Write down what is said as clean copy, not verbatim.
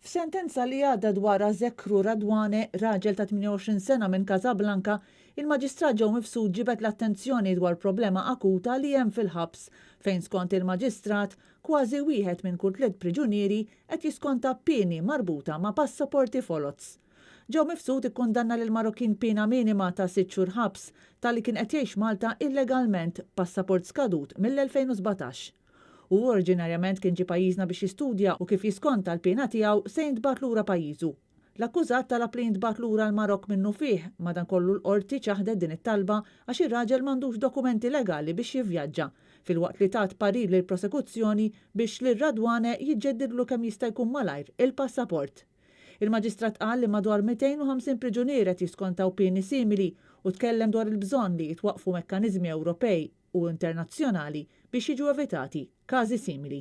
F'sentenza li għadda dwar Azekru Radwane, raġel ta' 28 sena minn Casablanca, il-Maġistrat Joe Mifsud ġibed l-attenzjoni dwar problema akuta li hemm fil-ħabs, fejn skont il-Maġistrat, kważi wieħed minn kull tliet priġunieri qed jiskonta pieni marbuta ma' passaporti foloz. Joe Mifsud ikkundanna lill-Marokkin piena minima ta' sitt xhur ħabs talli kien qed jgħix Malta illegalment b'passaport skadut mill-2017. Hu oriġinarjament kien ġie pajjiżna biex jistudja u kif jiskonta l-piena tiegħu se jintbagħat lura pajjiżu. L-akkużat talab li jintbagħat lura l-Marokk minnufih, madankollu l-Qorti ċaħdet din it-talba għax ir-raġel m'għandux dokumenti legali biex jivvjaġġa, filwaqt li tat parir lill-prosekuzzjoni biex lil Radwane jiġġeddidlu kemm jista' jkun malajr il-passaport. Il-Maġistrat qal li madwar 250 priġunier qed jiskontaw pieni simili u tkellem dwar il-bżonn li jitwaqqfu mekkaniżmi Ewropej u internazzjonali biex jiġu evitati każi simili.